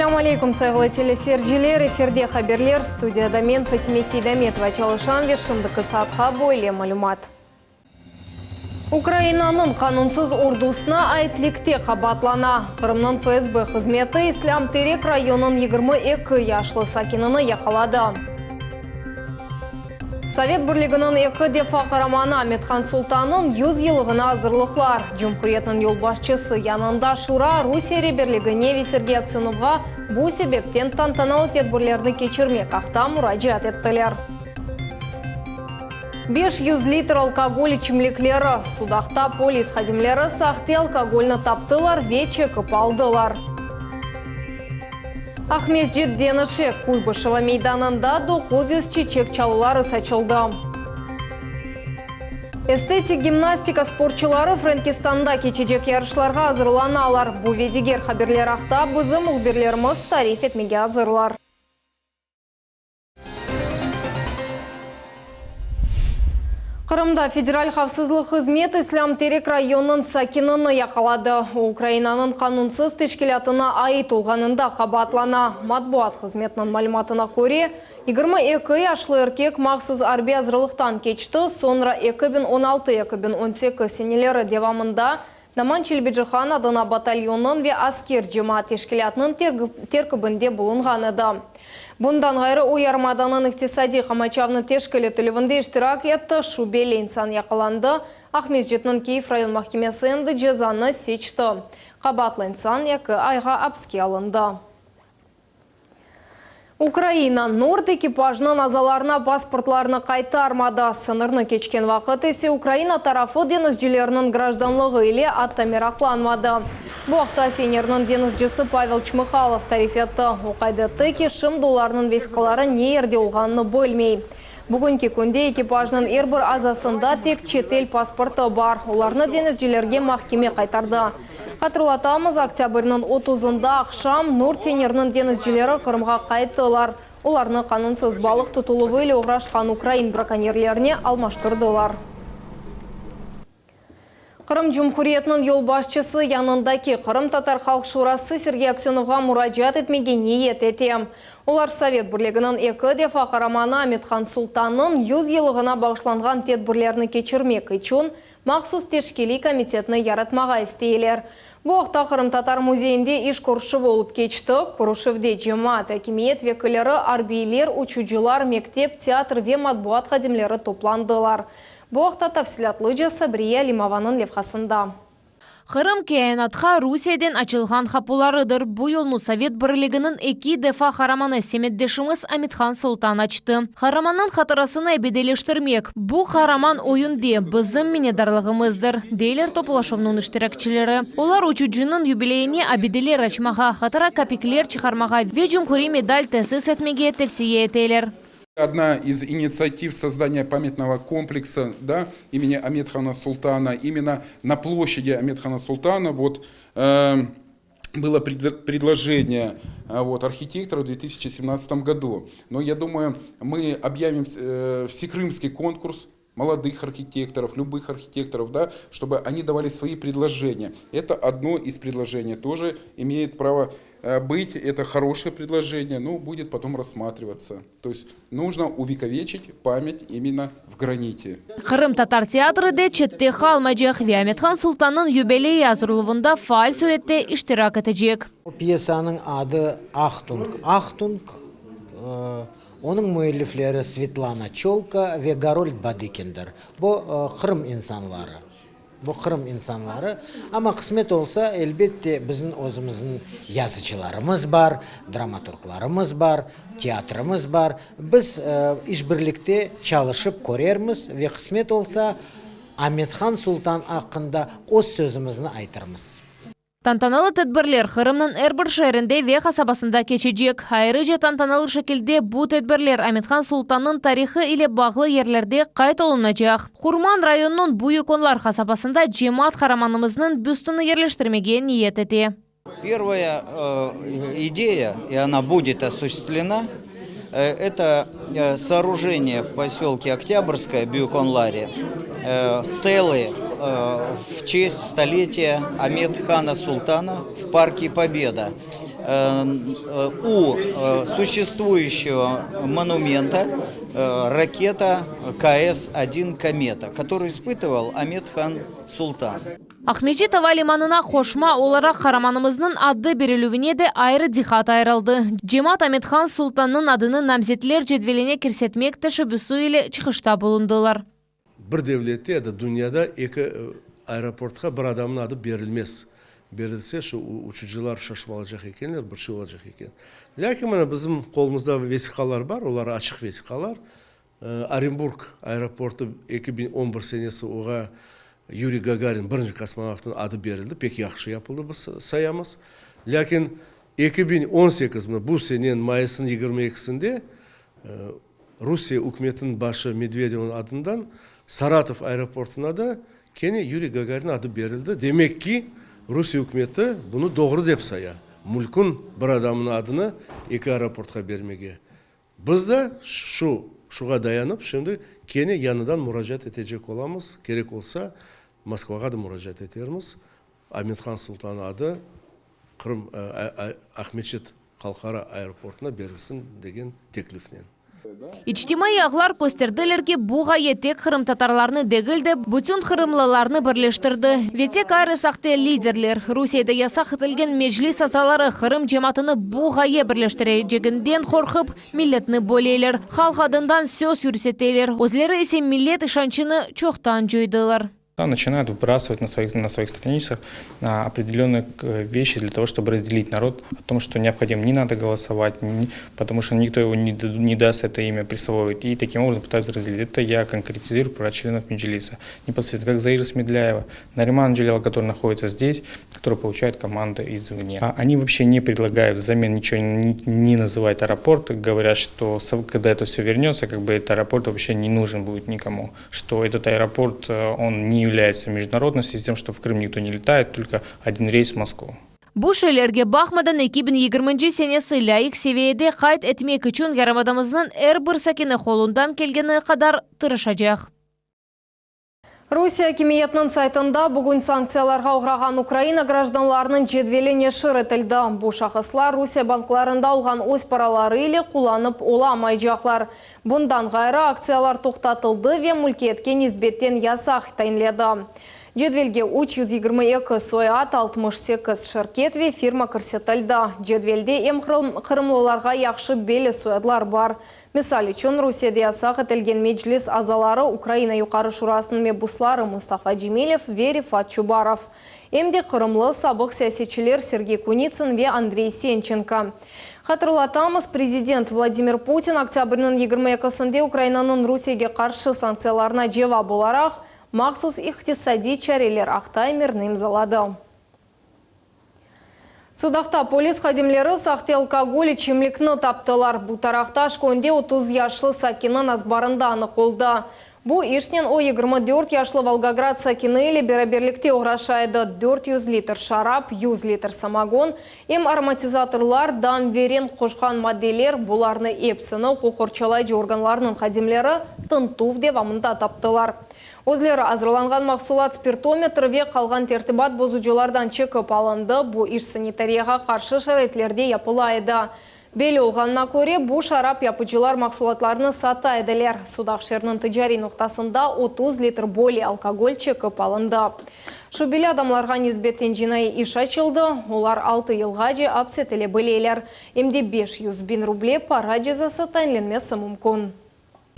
Selâm aleyküm, sayğılı teleseyirciler! Efirde haberler, studiyada men, Fatime Seydametova, çalışam ve şimdiki saatqa böyle malümat. Ukrainanıñ qanunsız ordusına aitlikte qabaatlana. Qırımnıñ FSB hızmeti İslâm Terek rayonınıñ 22 yaşlı sakinini yaqaladı. Sovet Birliginiñ eki defa qaramanı Amet-Han Sultannıñ 100 yıllığına azırlıqlar. Cumhuriyetniñ yolbaşçısı yanında Şura Rusiye reberligine ve Sergey Aksönovğa bu sebepten tantanalı tedbirlerni keçirmek aqta muracaat ettiler. 500 litr alkogol içimlikleri, Sudaqta polis hadimleri sahte alkogolni taptılar ve çekip aldılar. Aqmescit Denişi, Kuybışeva meydanında 900 çiçek çalıları saçıldı. Estetik gimnastika sportçuları Frenkistanda keçecek yarışlarğa azırlanalar. Bu ve diger haberler aqta bizim mühbirlerimiz tarif etmege azırlar. Qırımda Federal havfsızlıq hızmet İslâm Terek rayonınıñ sakinini yaqaladı. O, Ukrainanıñ qanunsız teşkilâtına ait olğanında qabaatlana. Matbuat hızmetiniñ malümatına köre, 22 yaşlı erkek mahsus arbiy azırlıqtan keçti, soñra 2016, 2018 seneleri devamında Noman Çelebicihan adına batalyonnıñ ve Asker cemaat teşkilâtınıñ terkibinde bulunğan edi. Bundan ğayrı, o, yarımadanıñ iqtisadiy qamaçavnı teşkil etilüvinde iştirak etti, şübeli insan yaqalandı, Aqmescitniñ Kiyev rayon mahkemesi endi cezanı seçti. Qabaatlı insan eki ayğa apske alındı. Ukraina, Nord ekipajınıñ azalarına pasportlarını qaytarmadı. Sıñırnı keçken vaqıt ise Ukraina tarafı deñizcilerniñ grajdanlığı ile atta meraqlanmadı. Bu aqta seynerniñ deñizcisi Pavel Çmıkalov tarif etti. O qayd etti ki, şimdi olarnıñ vesiqaları ne yerde olğanını bilmey. Bugünki künde ekipajnıñ er bir azasında tek çetel pasportı bar, olarnı deñizcilerge mahkeme qaytardı. Hatırlatamız, oktâbrniñ otuzında aqşam Nur Teñirniñ deñizcileri Qırımğa qayttılar. Olarnı qanunsız balıq tutuluvı ile oğraşqan ukrain brakonyerlerine almaştırdılar. Qırım Cumhuriyetiniñ yolbaşçısı yanındaki Qırımtatar Halq Şurası Sergey Aksönovğa muracaat etmege niyet ete. Olar Sovet Birliginiñ eki defa qaramanı Amet-Han Sultannıñ 100 yıllığına bağışlanğan tedbirlerni keçirmek içün mahsus teşkiliy komitetni yaratmağa isteyler. Bu aqta Qırımtatar müzeyinde iş körüşüvi olıp keçti. Körüşüvde cemaat, akimiyet vekilleri, arbiyler, uçucılar, mektep, teatr ve matbuat hadimleri toplandılar. Bu aqta tafsilâtlıca Sabriye Alimovanıñ levhasında. Qırım kâinatqa Rusiyeden açılğan qapularıdır. Bu yolnı Sovet Birliginiñ eki defa qaramanı semetdeşimiz Amethan Sultan açtı. Qaramannıñ hatırasını ebediyleştirmek, bu qaraman oyunde bizim minnetdarlığımızdır, deyler toplaşuvnıñ iştirakçileri. Olar uçucınıñ yubileyine abideler açmağa, hatıra kapikler çıqarmağa ve cumhuriy medal tesis etmege tevsiye eteler. Odna iz initsiativ sozdaniya pamyatnogo kompleksa, da, imeni Amethana Sultana, imенно na ploşçadi Amethana Sultana, vot, bylo predloženie, vot, arhitektora v 2017 godu. No ya dumayu, mı obyavim vsekrımskiy konkurs molodых arhitektorov, любых arhitektorov, da, ştoby oni davali svoi predloženiya. Eto odno iz predloženiy тоже imeyet pravo bıt, eto horoşeye predloženiye, no budet potom rassmatrivatsya. To est nujno uvekoveçit pamyat imenno v granite. Qırımtatar teatri de çette qalmaycaq ve Amethan Sultannıñ yubileyi azırluvında faal sürette iştirak etecek. O pyesanıñ adı Ahtung, Ahtung, onıñ müellifleri Svetlana Çolka ve Garold Badıkindir. Bu Qırım insanları. Bu Qırım insanları. Amma qısmet olsa, elbette, bizim özümizniñ yazıcılarımız bar, dramaturglarımız bar, teatrımız bar. Biz işbirlikte çalışıp körermiz ve qısmet olsa, Amethan Sultan aqqında öz sözümizni aytırmız. Tantanalı tedbirler Qırımnıñ er bir şeerinde ve qasabasında keçecek. Ayrıca tantanalı şekilde bu tedbirler Amethan Sultannıñ tarihı ile bağlı yerlerde qayd olunacaq. Qurman rayonınıñ Büyük Onlar qasabasında cemaat qaramanımıznıñ büstüni yerleştirmege niyet ete. Pervaya ideya, i ona budet osushchestvlena, eto soorujeniye v posölke Oktâbrskoye, Büyük Onlare, stelı v çest stoletiya Amet-Hana Sultana v parke Pobeda. У существующего монумента ракета КС-1 «Комета», которую испытывал Амет-хан Султан. Aqmescit ava limanına qoşma olaraq qaramanımıznıñ adı berilüvine de ayrı diqqat ayırıldı. Cemaat Amethan Sultannıñ adını namzetler cedveline kirsetmek teşebbüsi ile çıqışta bulundılar. Bir devlette ya da dünyada eki aeroportqa bir adamnıñ adı berilmez. Berilse, şu uçucılar şaşıp alacaq ekenler, bir şey olacaq eken. Lâkin mına bizim qolumızda vesiqalar bar, olar açıq vesiqalar. Orenburg aeroportı 2011 senesi oğa Yuriy Gagarin, birinci kosmonavtnıñ adı berildi, pek yahşı yapıldı biz sayamız. Lâkin 2018, mına bu seneniñ mayısınıñ 22-sinde Rusiye ükümetiniñ başı Medvedevniñ adından Saratov aeroportına da kene Yuriy Gagarin adı berildi. Demek ki, Rusiye ükümeti bunı doğru dep saya, mülkün bir adamnıñ adını eki aeroportqa bermege. Biz de şu şuğa dayanıp, şimdi kene yañıdan muracaat etecek olamız, kerek olsa, Moskvağa da muracaat etermiz, Amethan Sultan adı Qırım Aqmeçit halqara aeroportuna berilsin degen teklifnen. İçtimaiy ağlar kösterdiler ki, bu ğaye tek qırımtatarlarnı degil de, bütün qırımlılarnı birleştirdi. Ve tek ayrı sahte liderler, Rusiyede yasaq etilgen Meclis azaları Qırım cemaatını bu ğaye birleştireceginden qorqıp, milletni böleler, halq adından söz yürseteler, özleri ise millet işançını çoqtan coydılar. Начинают вбрасывать на своих, на своих страницах определенные вещи для того, чтобы разделить народ о том, что необходимо, не надо голосовать, потому что никто его не, не даст это имя присвоить. И таким образом пытаются разделить. Это я конкретизирую про членов Меджлиса. Непосредственно как Заира Смедляева, Нариман Джелялов, который находится здесь, который получает команды извне. А они вообще не предлагают взамен ничего не, не называть аэропорт, говорят, что когда это все вернется, как бы этот аэропорт вообще не нужен будет никому, что этот аэропорт, э, он не является международным, в связи с тем, что в Крым никто не летает, только один рейс в Москву. Bu şeylerge baqmadan 2020 senesi lâyıq seviyede qayd etmek içün yarımadamıznıñ er bir sakini qolundan kelgeni qadar tırışacaq. Rusiye akimiyetiniñ saytında bugün sanktsiyalarğa oğrağan Ukraina grajdanlarınıñ cedveli neşir etildi. Bu şahıslar Rusiye banklarında olğan öz paraları ile qullanıp olamaycaqlar. Bundan ğayrı, aktsiyalar toqtatıldı ve mülkiyetke nisbeten yasaq tayinledi. Cedvelge 322 soyad, 68 şirket ve firma kirsetildi. Cedvelde em qırımlılarğa yahşı belli soyadlar bar. Misal içün, Rusiyede yasaq etilgen Meclis azaları Ukraina Yuqarı Şurasınıñ mebusları Mustafa Cemilev ve Refat Çubarov, em de qırımlı sabıq siyasetçiler Sergey Kunitsın ve Andrey Sençenko. Hatırlatamız, prezident Vladimir Putin oktâbrniñ 22-sinde Ukrainanıñ Rusiyege qarşı sanktsiyalarına cevap olaraq mahsus iqtisadiy çareler aqta emirni imzaladı. Sudaqta polis hadimleri sahte alkogol içimlikni taptılar. Bu Taraqtaş köyünde 30 yaşlı sakinniñ azbarında anıq oldı. Bu işnen o 24 yaşlı Volgograd sakini ile beraberlikte oğraşa edi. 400 litr şarap, 100 litr samogon, em aromatizatörlar, dam ve renk qoşqan maddeler, bularnı episini uquq qorçalayıcı organlarınıñ hadimleri tintüv devamında taptılar. Özleri azırlanğan mahsulat spirtometr ve qalğan tertibat bozucılardan çekip alındı. Bu iş sanitariyağa qarşı şaraitlerde yapıla edi. Belli olğanına köre, bu şarap yapıcılar mahsulatlarını sata ediler. Sudaq şeeriniñ ticariy noqtasında 30 litr böyle alkogol çekip alındı. Şübeli adamlarğa nisbeten cinaiy iş açıldı. Olar 6 yılğace apis etile bileler. Em de 500 biñ ruble para cezası tayinlenmesi mümkün.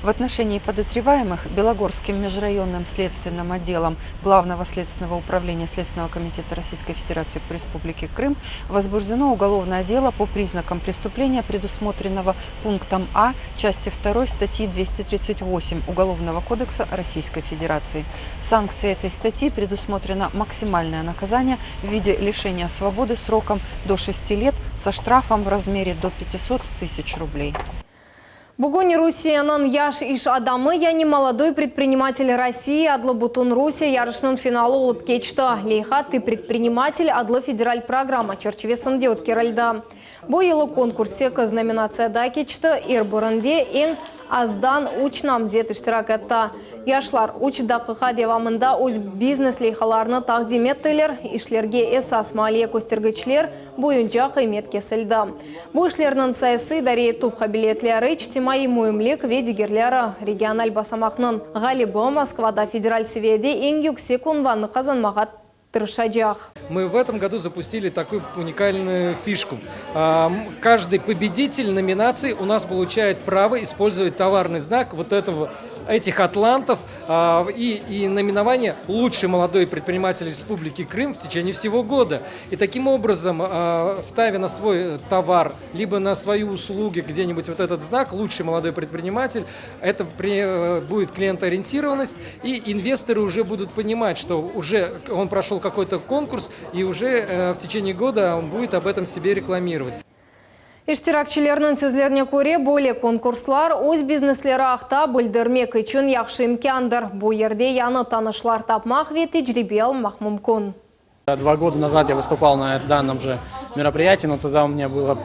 В отношении подозреваемых Белогорским межрайонным следственным отделом Главного следственного управления Следственного комитета Российской Федерации по Республике Крым возбуждено уголовное дело по признакам преступления, предусмотренного пунктом А части 2 статьи 238 Уголовного кодекса Российской Федерации. Санкцией этой статьи предусмотрено максимальное наказание в виде лишения свободы сроком до 6 лет со штрафом в размере до 500 тысяч рублей. Bugün Rusiyeniñ yaş iş adamı, yani молодой предприниматель России adlı bütün Rusiye yarışınıñ finalı olıp keçti. Leyha «Ты предприниматель» adlı federal programma çerçivesinde ötkerildi. Bu yılı konkurs 8 nominatsiyada keçti. Er birinde eñ. Azdan üç namzet iştirak etti. Yaşlar üç daqiqa devamında öz biznes leyhalarını taqdim ettiler, işlerge esas maliye köstergiçler boyunca qıymet kesildi. Bu işlerniñ sayısı, idare etüv qabiliyetleri, içtimaiy müimlik ve digerleri. Regional basamaqnıñ ğalibi Moskvada federal seviyede eñ yüksek unvannı qazanmağa tırışacaq. Мы в этом году запустили такую уникальную фишку. Каждый победитель номинации у нас получает право использовать товарный знак вот этого этих атлантов и, и наименование «Лучший молодой предприниматель Республики Крым» в течение всего года. И таким образом, ставя на свой товар, либо на свои услуги где-нибудь вот этот знак «Лучший молодой предприниматель», это при, будет клиентоориентированность, и инвесторы уже будут понимать, что уже он прошел какой-то конкурс, и уже э, в течение года он будет об этом себе рекламировать. İştirakçilerniñ sözlerine köre, böyle konkurslar öz biznesleri aqta bildirmek içün yahşı imkândır. Bu yerde yañı tanışlar tapmaq ve tecribe almaq mümkün. Два года назад я выступал на данном же мероприятии, но тогда у меня было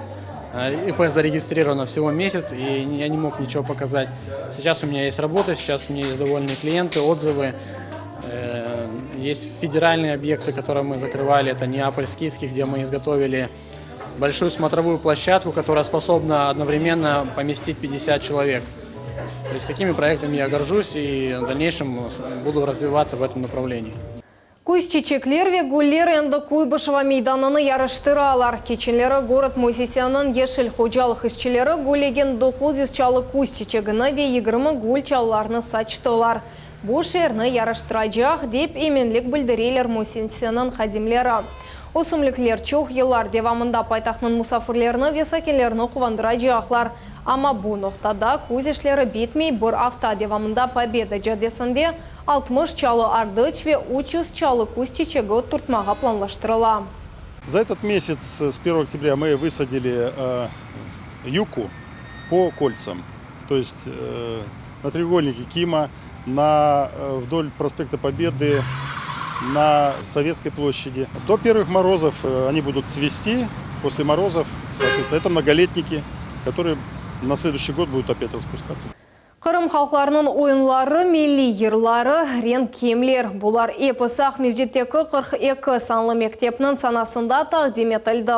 э, ИП зарегистрировано всего месяц, и я не мог ничего показать. Сейчас у меня есть работа, сейчас у меня есть довольные клиенты, отзывы. Э, есть федеральные объекты, которые мы закрывали, это Неаполь-Скифский, где мы изготовили большую смотровую площадку, которая способна одновременно поместить 50 человек. То есть такими проектами я горжусь и в дальнейшем буду развиваться в этом направлении. Küz çiçekler ve güller endi Kuybışeva meydanını yaraştıralar. Keçenleri gorod müessiseniñ yeşil hocalıq işçileri güllegen 900 çalı küz çiçegini ve 20 gül çalılarını saçtılar. Bu şeerni yaraştıracaq, dep eminlik bildireler müessiseniñ hadimleri. Ösümlikler çoq yıllar devamında paytahtnıñ musafirlerini ve sakinlerini quvandıracaqlar. Amma bu noqtada küz işleri bitmey bir afta devamında Pobeda caddesinde 60 çalı ardıç ve 300 çalı küz çiçegi oturtmağa planlaştırıla. За этот месяц, с 1 октября, мы высадили э, юкку по кольцам. То есть э, на треугольнике Кима, на, э, вдоль проспекта Победы, на Советской площади. До первых морозов э, они будут цвести, после морозов, соответственно, это многолетники, которые на следующий год будут опять распускаться. Qırım halqlarınıñ oyunları, milliy yırları, renk kiyimler. Bular episi Aqmescitteki 42 sanlı mektepniñ sanasında taqdim etildi.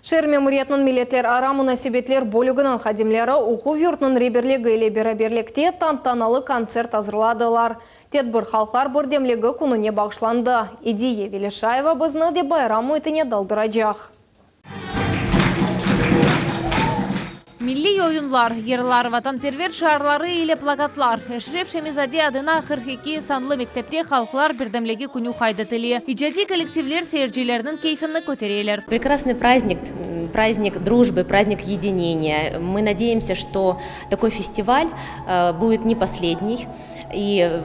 Şeer memuriyetiniñ milletlerara munasebetler bölüginiñ hadimleri oquv yurtunıñ reberligi ile beraberlikte tantanalı kontsert azırladılar. Tedbir Halqlar birdemligi kününe bağışlandı. Ediye Velişayeva bizni de bayram müitine daldıracaq. Milliy oyunlar, yırlar, vatanperver şiarları ile plakatlar. Eşref Şemi-Zade adına 42 sanlı mektepte Halqlar birdemligi künü qayd etile. İcadiy kollektivler seyircilerniñ keyfini kötereler. Прекрасный праздник, праздник дружбы, праздник единения. Мы надеемся, что такой фестиваль э, будет не последний. И э,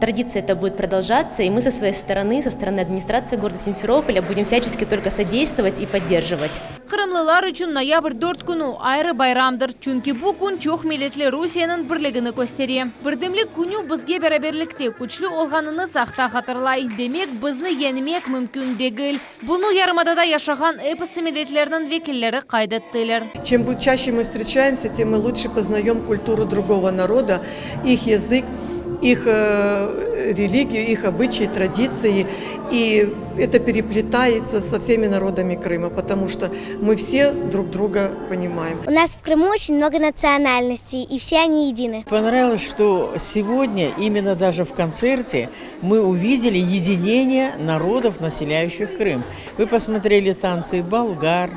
традиция эта будет продолжаться, и мы со своей стороны, со стороны администрации города Симферополя будем всячески только содействовать и поддерживать. Qırımlılar içün noyabr 4 künü ayrı bayramdır. Çünki bu kün çoq milletli Rusiyeniñ birligini köstere. Birdemlik künü bizge beraberlikte küçlü olğanımız aqta hatırlay. Demek bizni yeñmek mümkün degil. Bunı yarımadada yaşağan episi milletlerniñ vekilleri qayd ettiler. Чем чаще мы встречаемся, тем мы лучше познаем культуру другого народа, их язык, их э, религию, их обычаи, традиции. И это переплетается со всеми народами Крыма, потому что мы все друг друга понимаем. У нас в Крыму очень много национальностей, и все они едины. Понравилось, что сегодня именно даже в концерте мы увидели единение народов, населяющих Крым. Вы посмотрели танцы болгар,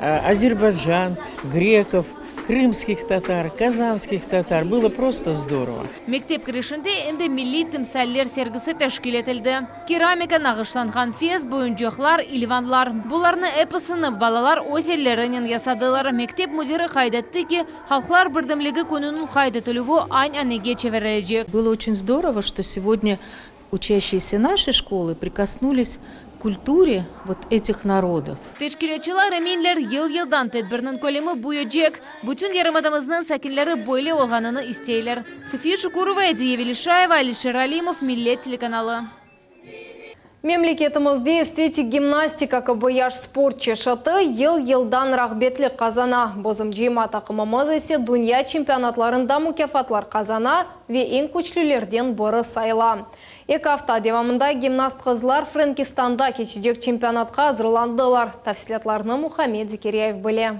э, Азербайджан, греков, крымских татар, казанских татар. Было просто здорово. Mektep kirişinde endi milliy timsaller sergisi teşkil etildi. Keramika nağışlanğan fes, boyuncaqlar, ilvanlar. Bularnı episini balalar öz ellerinen yasadılar. Mektep müdiri qayd etti ki, Halqlar birdemligi kününiñ qayd etilüvi ananege çevirilecek. Было очень здорово, что сегодня учащиеся нашей школы прикоснулись к культуре вот этих народов. Teşkilâtçılar eminler yıl-yıldan tedbirniñ kölemi büyüycek. Bütün yarımadamıznıñ sakinleri böyle olğanını isteyler. София Шукурова, Эдия Велишаева, Алишер Алимов, Millet telekanalı. Memleketimizde estetik gimnastika kibi yaş sport çeşiti yıl-yıldan rağbetlik qazana. Bizim cıyma taqımımız ise dünya çempionatlarında mukâfatlar qazana ve eñ küçlülerden biri sayıla. Eki afta devamında gimnast qızlar Frenkistanda keçecek çempionatqa azırlandılar. Tafsilâtlarnı Muhammed Zekiryayev bile.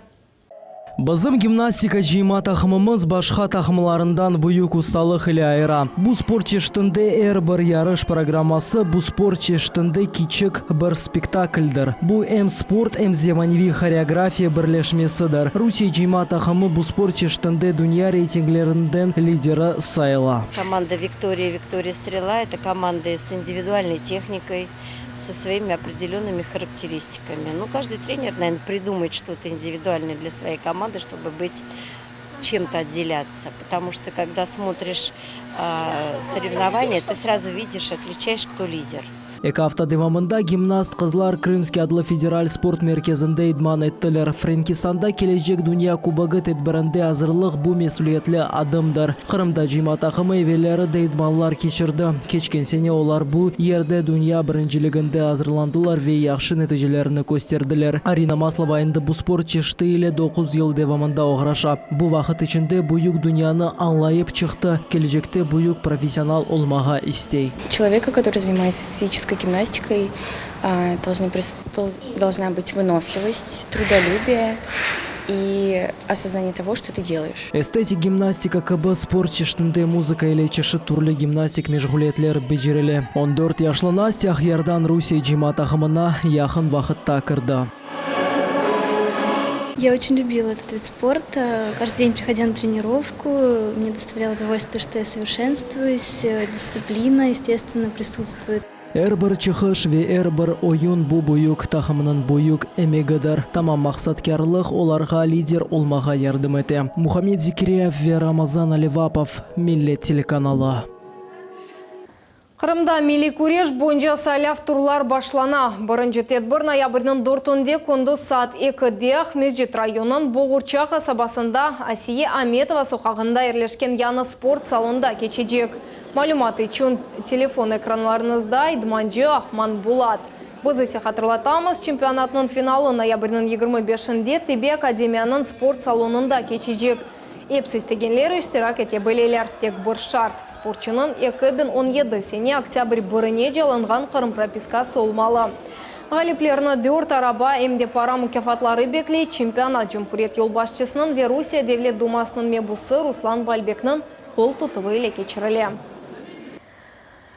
Bizim gimnastika cıyma taqımımız başqa taqımlarından büyük ustalıq ile ayıra. Bu sport çeşitinde er bir yarış programması bu sport çeşitinde kiçik bir spektakldir. Bu em sport, em zemaneviy horeografiya birleşmesidir. Rusiye cıyma taqımı bu sport çeşitinde dünya reytinglerinden lideri sayıla. Komanda Viktoriya, Viktoriya Strela, это команды с индивидуальной техникой, со своими определенными характеристиками. Ну, каждый тренер, наверное, придумает что-то индивидуальное для своей команды, чтобы быть чем-то отделяться. Потому что, когда смотришь соревнования, ты сразу видишь, отличаешь, кто лидер. Eki afta devamında gimnast qızlar Krımskiy adlı federal sport merkezinde idman ettiler. Frenkistanda kelecek Dünya kubogı tedbirinde azırlıq bu mesüliyetli adımdır. Qırımda cıyma taqımı evelleri de idmanlar keçirdi. Keçken sene olar bu yerde dünya birinciliginde azırlandılar ve yahşı neticelerni kösterdiler. Arina Maslova endi bu sport çeşiti ile doquz yıl devamında oğraşa. Bu vaqıt içinde büyük dünyanı añlayıp çıqtı, kelecekte büyük professional olmağa istey. Человека, который занимается эстетической гимнастикой, должны должна быть выносливость, трудолюбие и осознание того, что ты делаешь. Estetik gimnastika kibi sport çeşitinde muzıka ile çeşit türlü gimnastik meşğuliyetler becerile. On dört yaşlı Nastya Aqyardan Rusiye cıyma taqımına yaqın vaqıtta kirdi. Я очень любила этот вид спорта. Каждый день, приходя на тренировку, мне доставляло удовольствие, что я совершенствуюсь. Дисциплина, естественно, присутствует. Er bir çıqış ve er bir oyun bu büyük taqımnıñ büyük emegidir. Tamam maqsatkârlıq olarğa lider olmağa yardım ete. Muhammed Zekiryayev ve Ramazan Alivapov, Millet telekanalı. Qırımda milliy küreş boyunca saylav turlar başlana. Birinci tedbir noyabrniñ dörtünde kündüz saat ekide Aqmescit rayonınıñ Boğurça qasabasında Asiye Ametova soqağında yerleşken yañı sport salonında keçecek. Malümat içün telefon ekranlarıñızda idmancı Ahman Bulat. Biz ise hatırlatamız, çempionatnıñ finalı noyabrniñ 25-inde Tibbiy akademiyanıñ sport salonında keçecek. Episi istegenler iştirak ete bileler. Tek bir şart, sportçunıñ 2017 sene oktâbr birinece alınğan Qırım propiskası olmalı. Ğaliplerni dört araba em de para mukâfatları bekley, çempionat cumhuriyet yolbaşçısınıñ ve Rusiye Devlet Dumasınıñ mebusı Ruslan Balbekniñ qol tutuvı ile keçirile.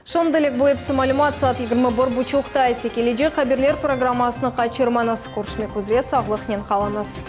Şimdilik bu episi malümat, saat 21 buçuqta ise kelecek haberler programmasını qaçırmañız. Körüşmek üzre, sağlıqnen qalıñız.